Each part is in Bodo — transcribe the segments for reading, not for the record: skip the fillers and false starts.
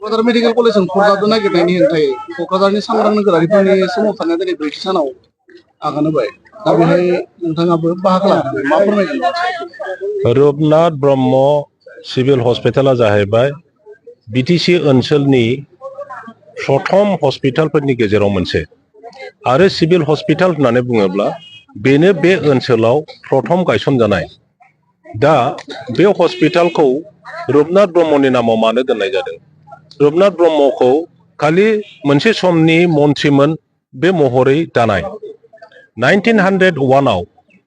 क'क्राझार मेडिकेल कलेजजों सरजाबनो नागिरनायनि हेंथायै क'क्राझारनि सांग्रां नोगोरारिफोरनि सोमावसारनाया दिनै 3थि सानाव आगान होबाय। दा बेहाय नोंथाङाबो बाहागो लादों, मा फोरमायगोन? रुपनाथ ब्रह्म सिभिल हस्पिटाला जाहैबाय बिटिसि ओनसोलनि प्रथम हस्पिटालफोरनि गेजेराव मोनसे आरो सिभिल हस्पिटाल होननानै बुङोब्ला बेनो बे ओनसोलाव प्रथम गायसनजानाय। दा बे हस्पिटालखौ रुपनाथ ब्रह्मनि नामाव मानो दोननाय जादों? रुपनाथ ब्रह्मखौ खालि मोनसे समनि मन्थ्रिमोन बे महरै दानाय। 1901 आव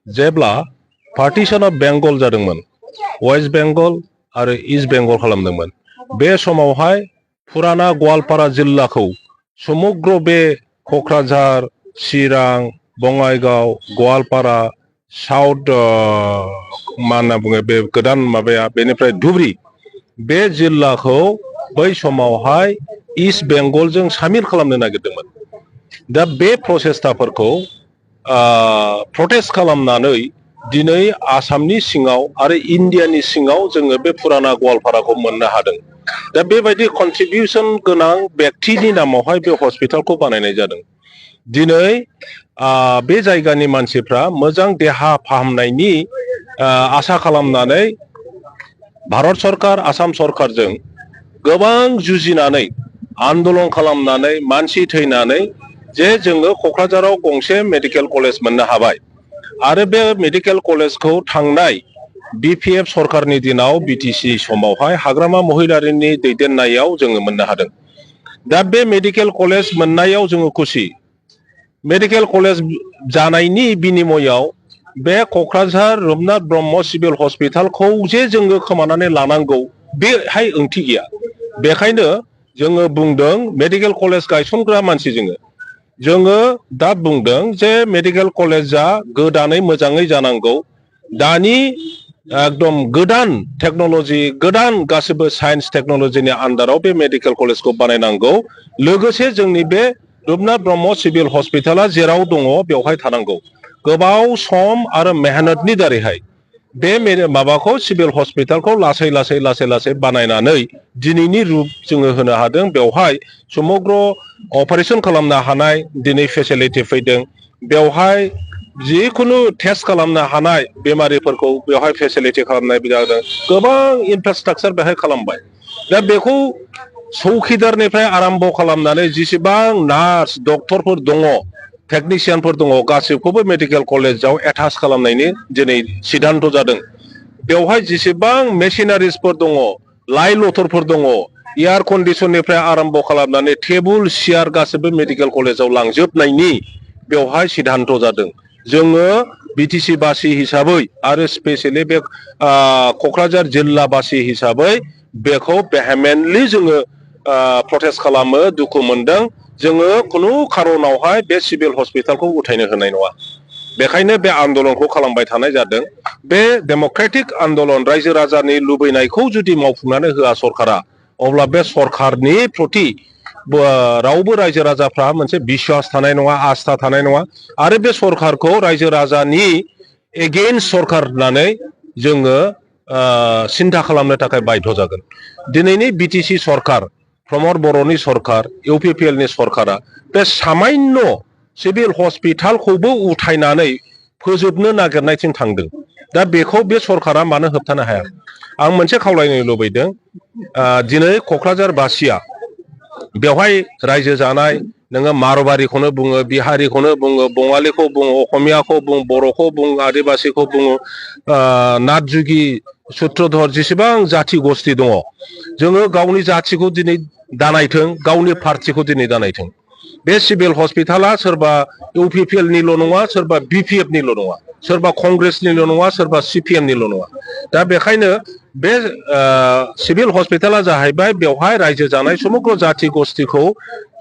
जेब्ला पार्टिशन अफ बेंगल जादोंमोन, वेस्ट बेंगल आरो इस्ट बेंगल खालामदोंमोन, बे समावहाय फुराना गवालपारा जिल्लाखौ समग्र बे क'क्राझार, चिरां, बङाइगाव, गवालपारा, साउथ मा होनना बुङो बे गोदान माबाया बेनिफ्राय धुबरी, बे जिल्लाखौ बै समावहाय इस्ट बेंगलजों सामिल खालामनो नागिरदोंमोन। दा बे प्रसेस्टाफोरखौ प्रटेस्ट खालामनानै दिनै आसामनि सिङाव आरो इन्डियानि सिङाव जोङो बे फुराना गवालपाराखौ मोननो हादों। दा बेबायदि कन्ट्रिबिउसन गोनां व्यक्तिनि नामावहाय बे हस्पिटालखौ बानायनाय जादों। दिनै बे जायगानि मानसिफ्रा मोजां देहा फाहामनायनि आसा खालामनानै भारत सरकार, आसाम सरकारजों गोबां जुजिनानै आन्दलन खालामनानै मानसि थैनानै जे जोङो क'क्राझाराव गंसे मेडिकेल कलेज मोननो हाबाय आरो बे मेडिकेल कलेजखौ थांनाय BPF सरकारनि दिनाव बिटिसि समावहाय हाग्रामा महिलारिनि दैदेननायाव जोङो मोननो हादों। दा बे मेडिकेल कलेज मोननायाव जोङो खुसि। मेडिकेल कलेज जानायनि बिनिमयआव बे क'क्राझार रुपनाथ ब्रह्म सिभिल हस्पिटालखौ जे जोङो खोमानानै लानांगौ बेहाय ओंथि गैया। बेखायनो जोङो बुंदों मेडिकेल कलेज गायसनग्रा मानसि जोङो दा बुंदों जे मेडिकेल कलेजा गोदानै मोजाङै जानांगौ। दानि एकदम गोदान टेक्न'लजि, गोदान गासिबो साइन्स टेक्न'लजिनि आन्दाराव बे मेडिकेल कलेजखौ बानायनांगौ। लोगोसे जोंनि बे रुपनाथ ब्रह्म सिभिल हस्पिटाला जेराव दङ बेवहाय थानांगौ। गोबाव सम आरो मेहनतनि दारैहाय बे माबाखौ सिभिल हस्पिटालखौ लासै लासै बानायनानै दिनैनि रुप जोङो होनो हादों। बेवहाय समग्र अपारेशन खालामनो हानाय दिनै फेसिलिटि फैदों। बेवहाय जिखुनु टेस्ट खालामनो हानाय बेमारिफोरखौ बेवहाय फेसिलिटि खालामनाय जादों। गोबां इनफ्रास्ट्राक्चार बेहाय खालामबाय। दा बेखौ चौकिदारनिफ्राय आराम्भ खालामनानै जेसेबां नार्स डक्टरफोर दङ, टेकनिशियानफोर दङ, गासिबखौबो मेडिकेल कलेजाव एटाच खालामनायनि दिनै सिद्धान्त जादों। बेवहाय जेसेबां मेसिनारिसफोर दङ, लाइ लथरफोर दङ, एयार कन्डिसननिफ्राय आराम्भ खालामनानै टेबुल सियार गासिबो मेडिकेल कलेजाव लांजोबनायनि बेवहाय सिद्धान्त जादों। जोङो बिटिसि बासि हिसाबै आरो स्पेसियेलि बे क'क्राझार जिल्लाबासि हिसाबै बेखौ भेहेमेन्टलि जोङो प्रटेस्ट खालामो, दुखु मोनदों। जोङो खुनु खारनावहाय बे सिभिल हस्पिटालखौ उथायनो होनाय नङा। बेखायनो बे आन्दलनखौ खालामबाय थानाय जादों। बे डेम'क्रेटिक आन्दलन, रायजो राजानि लुबैनायखौ जुदि मावफुंनानै होआ सरकारा, अब्ला बे सरकारनि प्रति रावबो रायजो राजाफ्रा मोनसे बिश्वास थानाय नङा, आस्था थानाय नङा आरो बे सरकारखौ रायजो राजानि एगेइन्स्ट सरकार होननानै जोङो सिन्था खालामनो थाखाय बाध्य जागोन। दिनैनि बिटिसि सरकार, प्रमद बर'नि सरकार, इउपिपिएलनि सरकारा बे सामान्य सिभिल हस्पिटालखौबो उथायनानै फोजोबनो नागिरनायथिं थांदों। दा बेखौ बे सरकारा मानो होबथानो हाया? आं मोनसे खावलायनो लुबैदों, दिनै क'क्राझार बासिया बेवहाय रायजो जानाय, नोङो मारवारिखौनो बुङो, बिहारिखौनो बुङो, बङालिखौ बुङो, असमियाखौ बुं, बर'खौ बुं, आदिबासिखौ बुङो, नाथजुगि, सुत्रधर, जेसेबां जाथि गस्थि दङ, जोङो गावनि जाथिखौ दिनै दानायथों, गावनि पार्टिखौ दिनै दानायथों। बे सिभिल हस्पिटाला सोरबा इउपिपिएलनिल' नङा, सोरबा बिपिएफनिल' नङा, सोरबा कंग्रेसनिल' नङा, सोरबा सिपिएमनिल' नङा। दा बेखायनो बे सिभिल हस्पिटाला जाहैबाय बेवहाय रायजो जानाय समग्र जाथि गस्थिखौ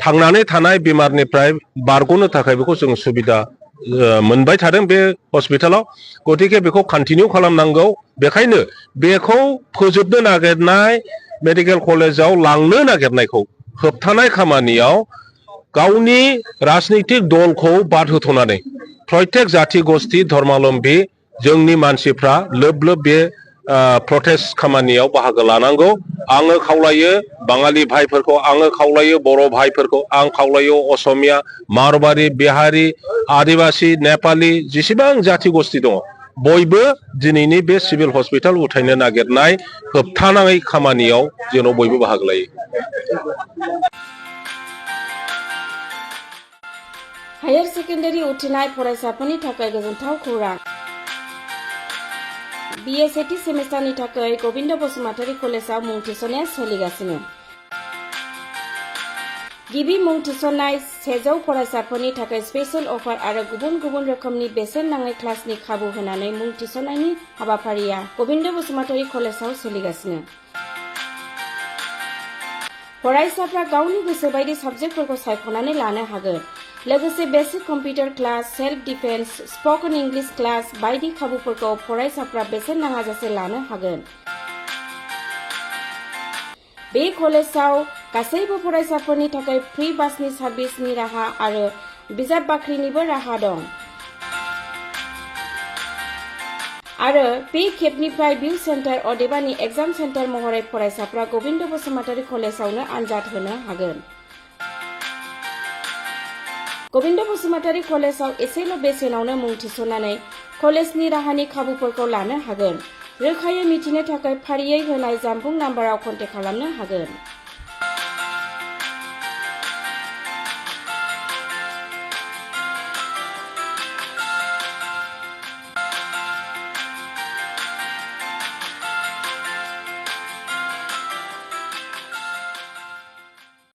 थांनानै थानाय बेमारनिफ्राय बारग'नो थाखाय बेखौ जों सुबिदा मोनबाय थादों बे हस्पिटालाव। गतिके बेखौ कन्टिनिउ खालामनांगौ। बेखायनो बेखौ फोजोबनो नागिरनाय, मेडिकेल कलेजाव लांनो नागिरनायखौ होबथानाय खामानियाव गावनि राजनितिक दलखौ बाद होथ'नानै प्रत्येक जाथि गस्थि धर्मालम्बी जोंनि मानसिफ्रा लोब लोब बे प्रटेस्ट खामानियाव बाहागो लानांगौ आङो खावलायो बाङालि भाइफोरखौ आङो खावलायो बर' भाइफोरखौ आं खावलायो असमिया मारवारि बिहारि आदिबासि नेपालि जेसेबां जाथि गस्थि दङ बयबो दिनैनि बे सिभिल हस्पिटाल उथायनो नागिरनाय होबथानाङै खामानियाव जेन' बयबो बाहागो लायो। हायर सेकेन्डारि उथ्रिनाय फरायसाफोरनि थाखाय गोजोनथाव खौरां। BA सेथि सेमिस्टारनि थाखाय गबिन्द बसुमतारी कलेजाव मुं थिसननाया सोलिगासिनो। गिबि मुं थिसननाय 100 फरायसाफोरनि थाखाय स्पेशल अफार आरो गुबुन गुबुन रोखोमनि बेसेन नाङै क्लासनि खाबु होनानै मुं थिसननायनि हाबाफारिया गबिन्द बसुमतारी कलेजाव सोलिगासिनो। फरायसाफ्रा गावनि गोसो बायदि साबजेक्टफोरखौ सायख'नानै लानो हागोन। लोगोसे basic computer class, self defence, spoken English class बायदि खाबुफोरखौ फरायसाफ्रा बेसेन नाङाजासे लानो हागोन। बे कलेजाव गासैबो फरायसाफोरनि थाखाय फ्रि बासनि सार्भिसनि राहा आरो बिजाब बाख्रिनिबो राहा दं। आरो बे खेबनिफ्राय भिउ सेन्टार अदेबानि एग्जाम सेन्टार महरै फरायसाफ्रा गबिन्द बसुमतारी कलेजावनो आनजाद होनो हागोन। गबिन्द बसुमतारी कलेजाव एसेल' बेसेनावनो मुं थिसननानै कलेजनि राहानि खाबुफोरखौ लानो हागोन। रोखायै मिथिनो थाखाय फारियै होनाय जानबुं नाम्बाराव कन्टेक्ट खालामनो हागोन।